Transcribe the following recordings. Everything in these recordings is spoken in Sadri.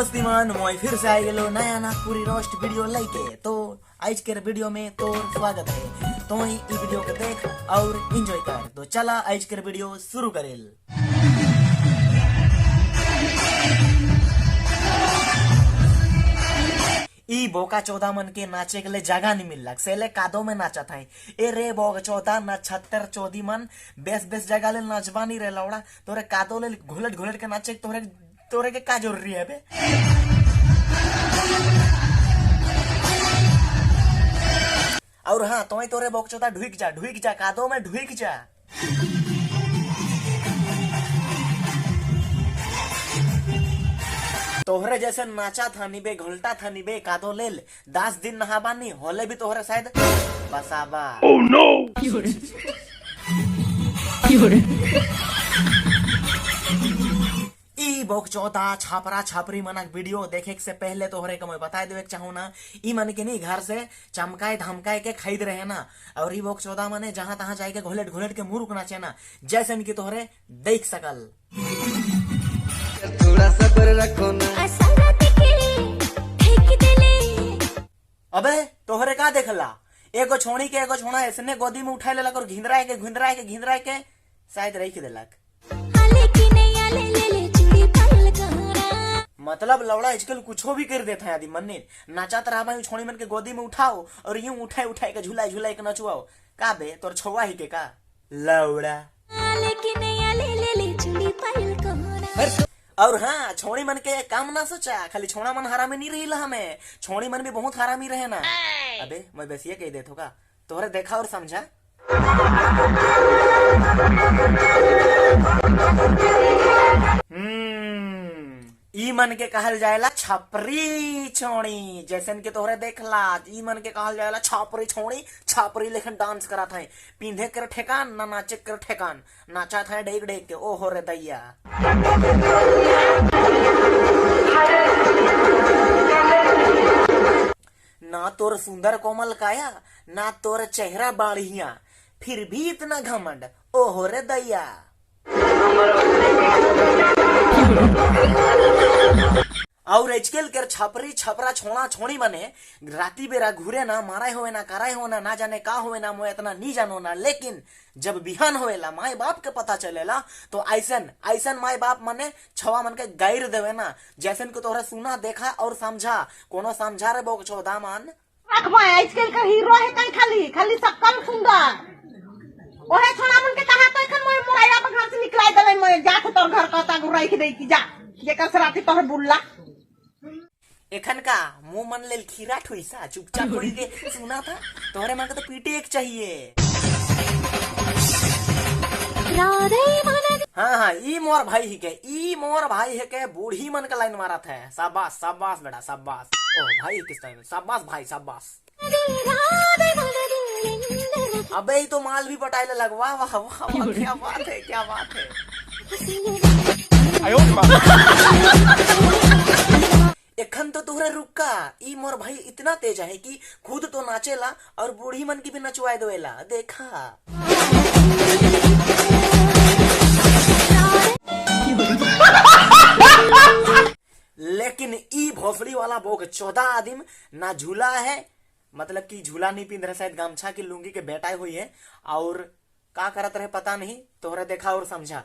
दोस्ती मन मोय फिर से आई गेलो नया नागपुरी रोस्ट वीडियो लेके। तो आज के वीडियो में तोर स्वागत है। तो ई वीडियो के देख और एंजॉय कर। तो चला आज के वीडियो शुरू करेल। ई बोका चौदा मन के नाचे के लिए जगह नहीं मिल सेले कादो में नाचा था। ए रे बोका चौदा ना छत्तर चौदी मन बेस बेस जगह ले नाचबा नहीं रे लौड़ा, तोरे कादो ले घुलट घुलट के नाचे तोरे तोरे के का जरूरी है बे। और हाँ तो तोरे बोक चौदा ढुक जा कादो में ढुक जा। तोहरे जैसे नाचा था निबे घोलटा था निबे कादो लेल 10 दिन नहाबानी होले भी तोहरे शायद बसाबा। Oh no! ई बोक चौथा छापरा छापरी मनक वीडियो देखे से पहले तोहरे के मैं बता देवे चाहूँ ना, ई मन के नहीं घर से चमकाए धमकाए के खरीद रहे ना, और ई बोक चौदा मने जहां तहां जाए के घोलट घोलट के मुरुक नाचे ना, जैसे इनकी तोहरे देख सकल। थोड़ा सब्र रखो ना। अबे तोहरे का देखला, एगो छोड़ी के एगो छोड़ा ऐसने गोदी में उठाए लेलक और घिंदराए के घिंदराए के घिंदराए के शायद रख देलक। मतलब लौड़ा आजकल कुछो भी कर देता है आदमी मन ने नाचात रहा भाई छोड़ी मन के गोदी में उठाओ और यूं उठाए उठाए के झुलाए झुलाए के नचुआओ। का बे तोर छुआ ही के का लौड़ा। और हाँ छोड़ी मन के काम ना सोचा, खाली छोड़ा मन हरामी नहीं रही हमें, छोड़ी मन भी बहुत हरामी रहे ना। अबे मैं बस ये कह देता का तोहरे देखा और समझा। ई मन के कहल जाएला छापरी छोड़ी, जैसन के तोहरे देखला ई मन के कहल जाएला छापरी छोड़ी। छापरी लेखन डांस करा था, पिंधे कर ठेकान ना नाचे कर ठेकान, नाचा था डेग डेग के। ओ हो रे दैया। ना तोर सुंदर कोमल काया ना तोर चेहरा बाढ़िया, फिर भी इतना घमंड, ओ हो रे दैया। और आजकल के छापरी छपरा छोड़ा छोड़ी मने राती बेरा घूरे ना, माराए होवे ना, कराए हो ना, ना जाने का होवे ना, मोय इतना नहीं जानो ना, लेकिन जब बिहान होवेला माए बाप के पता चलेला तो ऐसन ऐसन माए बाप मने छवा मन के गाइर देवे ना, जैसन के तोहरा सुना देखा और समझा। कोनो समझा रे बोक चौदा मान आजकल का हीरो है कहीं खाली खाली सकल सुंदर ओहे छोड़ा मन के कहा तो एखन मोय मोराइला पर घर से निकलाई देले मोय जा के तोर घर कहता गुराई के देई की जा जेकर से राती तोहर बुल्ला। एखन का मुंह मन लेल खीरा ठुइसा चुपचाप होई के सुना था, तोहरे मन के तो पीटे एक चाहिए। हाँ हाँ ई मोर भाई ही के, ई मोर भाई है के बूढ़ी मन का लाइन मारा था। शाबाश शाबाश बेटा शाबाश। ओ भाई किस टाइम शाबाश भाई शाबाश। अबे ही तो माल भी पटाए लग। वाह वाह वाह वाह क्या बात है क्या बात है। एखन तो तोहरा रुका, ई मोर भाई इतना तेज है कि खुद तो नाचेला और बूढ़ी मन की भी नचवाए देवेला। देखा लेकिन ई भोसड़ी वाला बोक 14 आदमी ना झूला है, मतलब कि झूला नहीं पिंध रहे, शायद गमछा की लुंगी के बेटाई हुई है और का करत रहे पता नहीं, तोहरा देखा और समझा।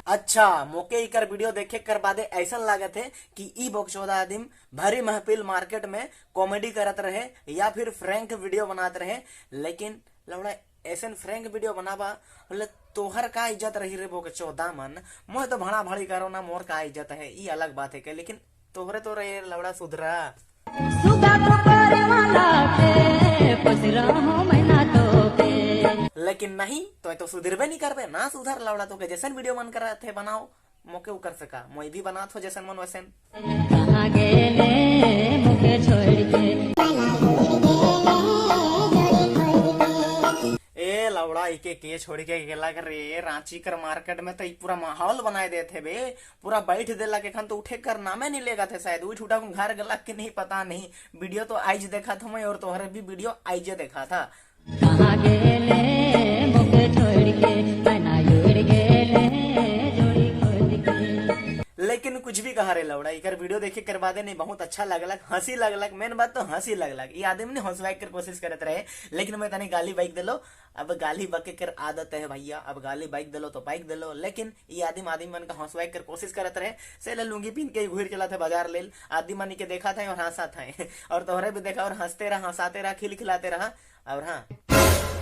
अच्छा मोके इकर वीडियो देखे कर बादे ऐसा लागत है कि ई बोक 14 आदमी भरी महफिल मार्केट में कॉमेडी करत रहे या फिर फ्रैंक वीडियो बनात रहे, लेकिन लौड़ा ऐसे फ्रैंक वीडियो बनाबा बोले तोहर का इज्जत रही रे बोक 14 मन, मोह तो भड़ा भड़ी करो ना मोर का इज्जत है, ई अलग बात है के, लेकिन तोहरे तो रे लौड़ा सुधरा। लेकिन नहीं तो सुधरबे नहीं करबे ना, सुधर लौड़ा तो के जैसन वीडियो मन कर रहे थे बनाओ मोके उ कर सका, मोई भी बनात हो जैसन मन वैसन। ए लौड़ा इके के छोड़ के गेला कर रे रांची कर मार्केट में तो पूरा माहौल बनाए देते बे, पूरा बैठ देला के खन तो उठे कर नामे नहीं लेगा थे शायद, उठ उठा घर गला के नहीं पता नहीं। वीडियो तो आइज देखा था मैं और तोहरे भी वीडियो आइज देखा था। कहाँ गेले मोके छोड़ के। कुछ भी कहा रे लौड़ा, इकर वीडियो देखे कर बादे नहीं बहुत अच्छा लगलक, हंसी लगलक। मेन बात तो हंसी लगलक। ये आदमी ने हंसवाए कर कोशिश करत रहे, लेकिन मैं तनी गाली बाइक दिलो। अब गाली बके कर आदत है भैया, अब गाली बाइक दिलो तो बाइक दिलो, लेकिन ये आदमी आदमी मन का हंसवाए कर कोशिश करत रहे। से ले लुंगी पीन के घूर चला थे बाजार लेल, आदमी मन के देखा था और हंसा था, और तोहरे भी देखा और हंसते रहा, हंसाते रहा, खिलखिलाते रहा। और हाँ,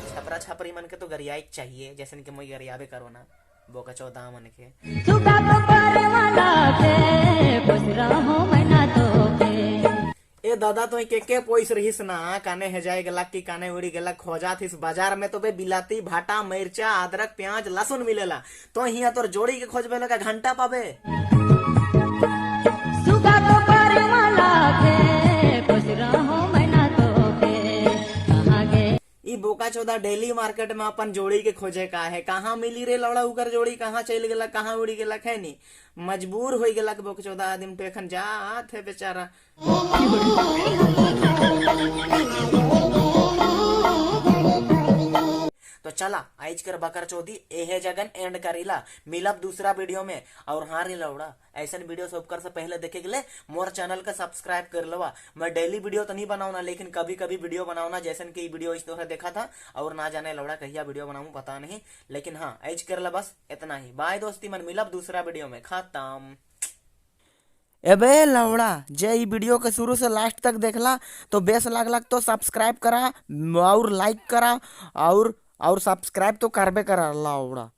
छपरा छपरी मन के तो गरियाई चाहिए, जैसे कि मैं गरियाबे करो ना बोका चौदा मन के। सुगा तो करे वाला के खुश रहो मना तो के। ए दादा तो के पोइस रहीस ना, काने हे जाए गलक की काने उड़ी गलक खोजात इस बाजार में तो बे बिलाती भाटा मिर्चा अदरक प्याज लहसुन मिलेला, तो हिया तोर जोड़ी के खोजबे लगा घंटा पाबे। सुगा तो करे वाला के खुश रहो मना तो के कहाँ गे। ई बोका चौदा डेली मार्केट में अपन जोड़ी के खोजे का है, कहाँ मिली रे लौड़ा उकर जोड़ी, कहाँ चल गेलक कहाँ उड़ी गेलक है नी, मजबूर हो गेलक बोका चौदा आदमी तो एखन जात है बेचारा। तो चला आज कर बकर चौधरी एहे जगन एंड करीला, मिलब दूसरा वीडियो में। और हाँ रे लौड़ा, ऐसा वीडियो सब कर से पहले देखे के लिए मोर चैनल का सब्सक्राइब कर लवा। मैं डेली वीडियो तो नहीं बनाऊना, लेकिन कभी कभी वीडियो बनाऊना, जैसन कि वीडियो इस तरह देखा था। और ना जाने लौड़ा कहिया वीडियो बनाऊं पता नहीं, लेकिन हाँ आज कर ला बस इतना ही। बाय दोस्ती मन, मिलब दूसरा वीडियो में। खत्म। एबे लौड़ा, जे ई वीडियो के शुरू से लास्ट तक देखला तो बेस लागलक तो सब्सक्राइब करा और लाइक करा और सब्सक्राइब तो करबे करा लौड़ा।